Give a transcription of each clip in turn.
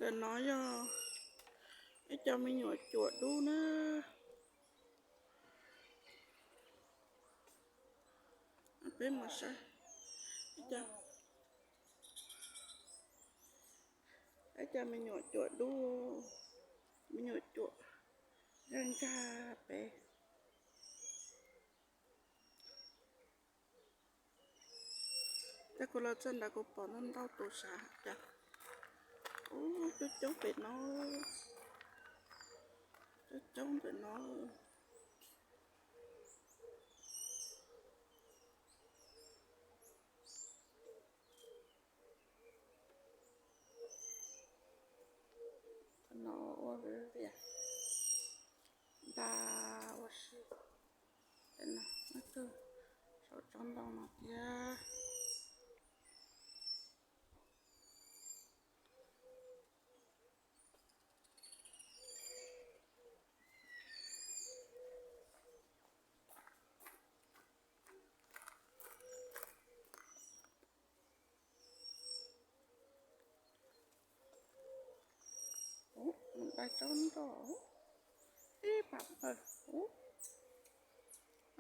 Ntawm no yog ib co me nyuam cuam dub na. Peb mus saib ib co, ib co me nyuam cuam dub, me nyuam cuam nkag nkag pem. Ces kuv los txog ntawd kuv pom ntau ntau tus sav cas. Ub, coob coob pem no, coob coob pem no. Qhov no ua viv vias dag ua si. Ib tug saum tsob ntoo no thiab. Ub, dai tsob ntoo ub, ib pam pawg ub.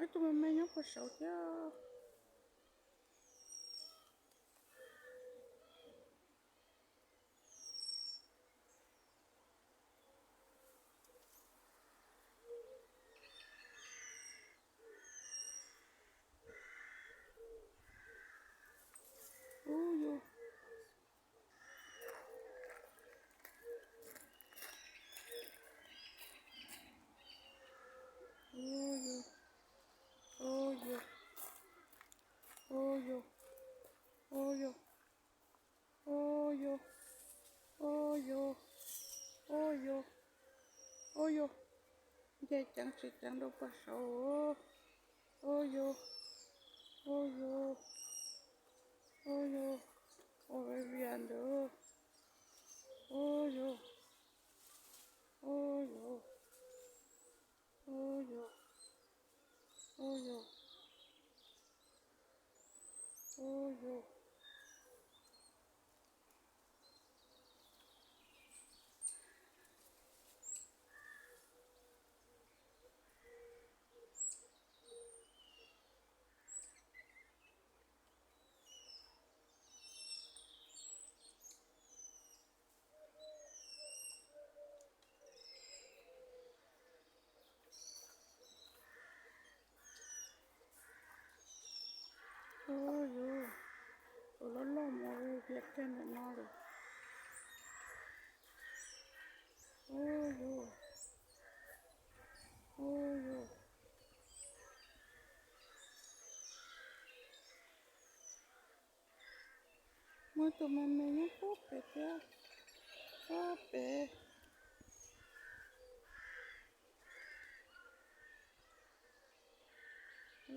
Ib tug me me nyob puag saud thiab. Ub yus. Ub yus. Ub yus. Ub yus. Ub yus. Ub yus. Ub yus. Ub yus. Ub yus. Nce ceev tsis ceev rau puag saud. Ub yus. Ub yus. Ub yus. Ua viv vias ntawd. Ub yus. Ub yus. Ub yus. Ub yus. Ub yus. Ub yus, tus loj loj mus vias kiag ntawm no lawm. Ub yus. Ub yus. Muaj tus me me nyob puag pem thiab, puag pem.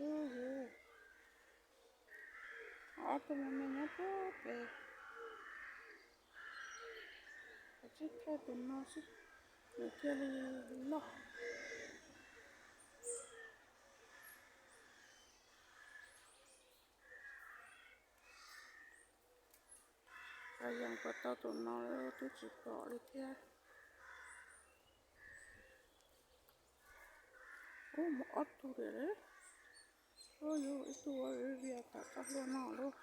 Ub yus, ob tug me me nyob puag pem. Kuv tsis thauj tus no xwb, nws thiaj li loj. Xav yees kom tau tus no twb tsis pom li thiab. Ub, mus ob tug li. Ub yus, ib tug ua viv vias tom txoj hlua no lauj.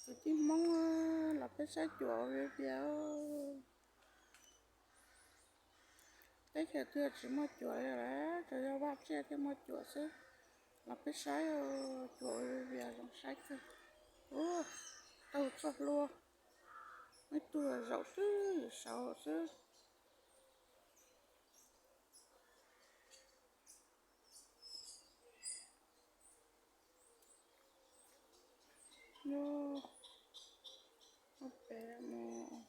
Kwv tij Hmoob, los peb saib cuam ua viv vias. Teb chaws twg tsis muaj cuam li lawm, tsuas yog vaj tsiaj thiaj muaj cuam xwb. Los peb saib cuam ua viv vias zoo saib kawg. Ub, taug txoj hlua, ib tug zaum twb saud xwb. Yus, ua pem mus.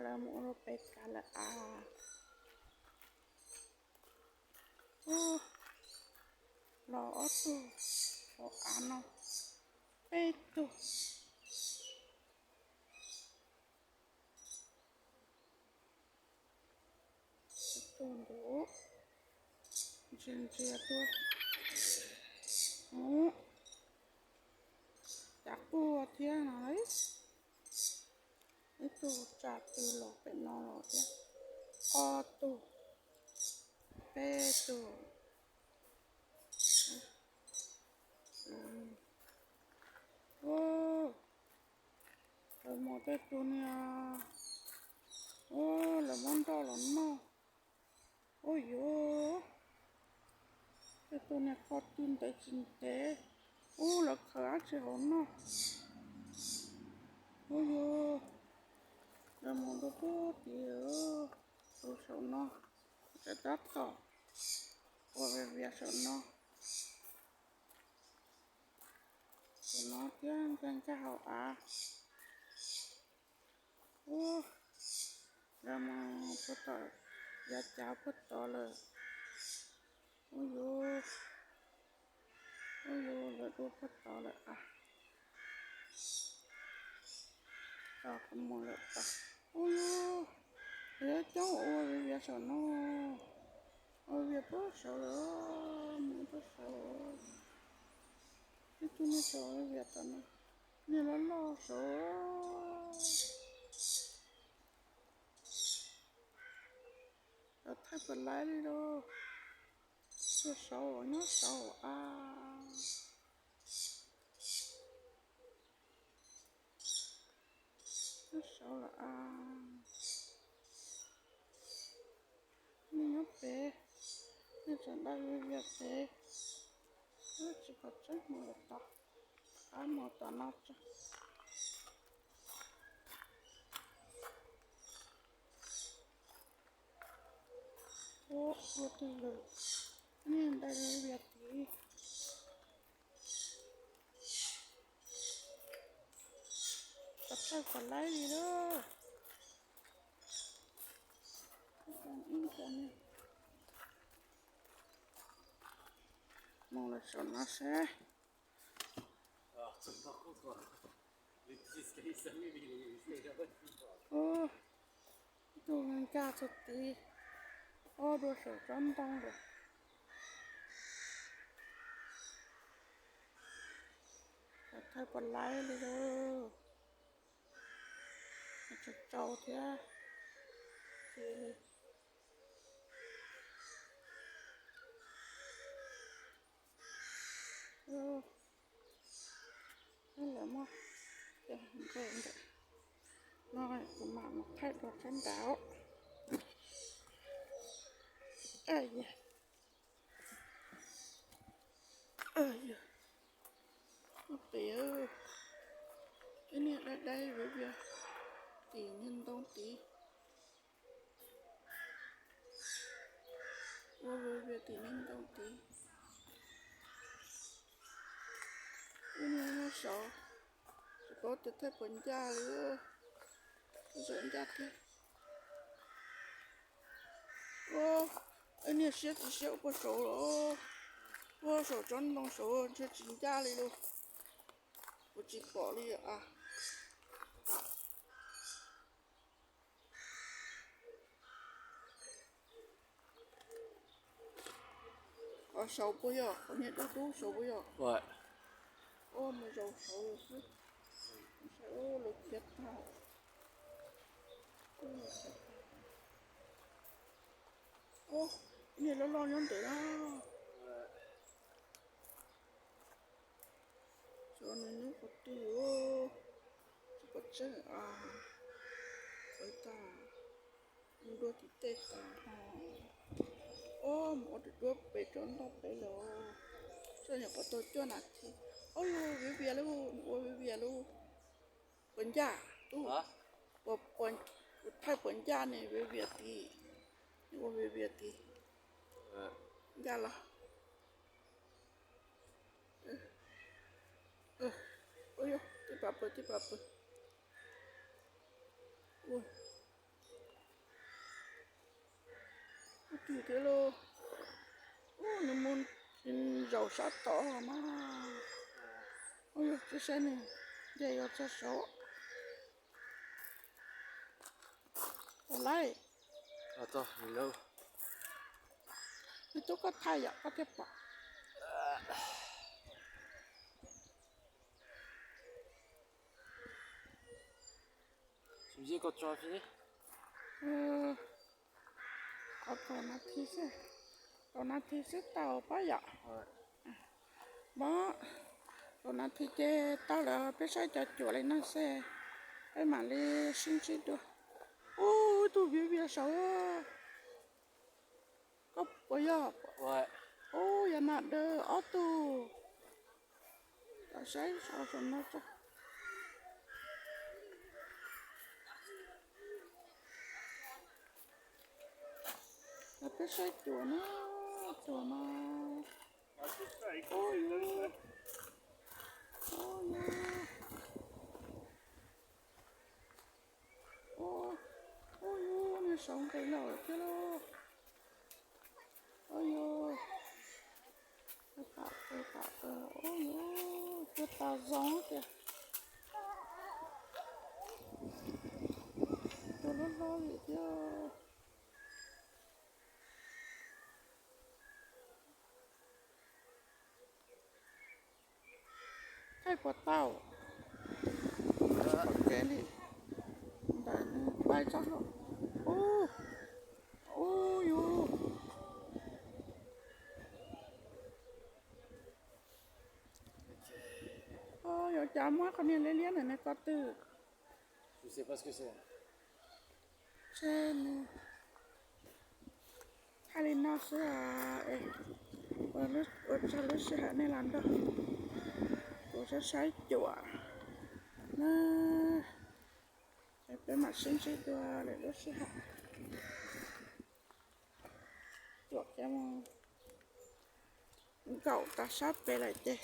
Lawv mus ua rau pem kav lawm as. Ub, los ob tug hauv av no, peb tug. Tus ntawd ntsia ntsia tuaj, ub, cas quaj thiab no. Ib tug tsa tw los pem no los thiab, ob tug, peb tug. Lawv mus tej tug niag, lawv muab nroj los noj. Ub yuv, tej tug niag qhov twg ntev tsis ntev. Ub, lawv khaws dab tsi hauv noj. Ub yuv, lawv mus rau pug tid, rau saum no, tseem tab tom ua vias vias saum no. Tus no thiab ncaj ncaj hauv av. Ub, lawv mus puag tom yav cav puag tod lawm. Ub yuv, ub yuv, lawv dua puag tod lawm as. Tos kuv mus lawm tas. Ub yuv, lawv coob ua vias vias saum no, ua vias puag saud lawm, mus puag saud. Ib tug niag saud vias tom no, niag loj loj saud. Lawv thaij puas laib li lauj. Tuaj saud, nyob saud a. Nyob saud lawm a. Nej nyob pem, nej tseem dai vias vias pem. Tsis pom tseeb mus lawm tod, qab mus tom no tso. Ua twg lawm, nej dai vias tid. Thaij puas laib li lauj. Mus lawm saum no seb. Ub, tus nkag txog tid, ob dua saum tsob ntoo lawm. Thaij puas laib li lauj. Tsaus tsaus thiab. Lawv muab nqe ntawm no, kuv mam mus thaij dua tsob nrad. Pem, ib niag dai dai vias vias tim niag ntoo tid. Ua vias vias tim niag ntoo tid. Ib niag nyob saud, tsis paub tias thaij puas ncaj li, thaij ncaj thiab. Ua, ib niag siab tsis siab ua puag saud los, puag saum tsob ntoo saud ntshe tsis ncaj li lauj. Kuv tsis pom li a. Qhov saud puas yog, qhov niag dub dub saud puas yog? Ua mus zaum saud lawm xwb. Saib lawv khiav tag. Ua, niag loj loj nyob ntawd na. Xyov nws nyob qhov twg, tsis pom tseeb a. Ua tag, mus dua tim tej tas ho. Ob, mus ua tus duab pem tsob ntoo pem los. Txoj nyuam qhuav tau cuaj nas this. Ob, viv vias lauj, nws ua viv vias lauj. Puas ncaj tub? Kuv thaij puas ncaj ne, viv vias tid. Nws ua viv vias tid. Ncaj los. Ua yog tib pas pawg tib pas pawg. Ua, ua twg thiab lauj? Nws mus zaum sab tod mas. Ua yog tsis saib nws, ces yuav txog saud. Ua laij, nws tub koj thaij yom koj thiaj pom. Kaum nas this xwb, kaum nas this xwb tau pab yom. Mob, kaum nas this ces tau lawm, peb saib cov cuam li no xwb, peb mam li sib ntsib dua. Ub, ib tug viv vias saud. Koj puas yog? Ub, yog nas dawb ob tug. Saib saum no tso. Peb saib cuam na, cuam no. Ub, yog, ub, yog, ub, yog, nws saum nqis lawm thiab lauj. Ub, yog, ub, yog, cuag tas zoo tiag. Cuag loj hlob li thiab. Thaij puas tau? Pom kev li ntawm nws pais txog hauv. Ub, ub, yus, yuav cas muab qhov niag liab liab ntawm nws ko twg. Thaij li no xwb es, ua tsaug lub sij hawm nej los nrog kuv saib saib cuam na. Peb mam sib ntsib dua lwm lub sij hawm. Cuam ces mus nkaum rau sab pem lawm ces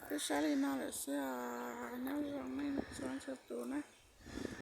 peb saib li no lawm xwb os. Nyob zoo nej txhua txhua tus na.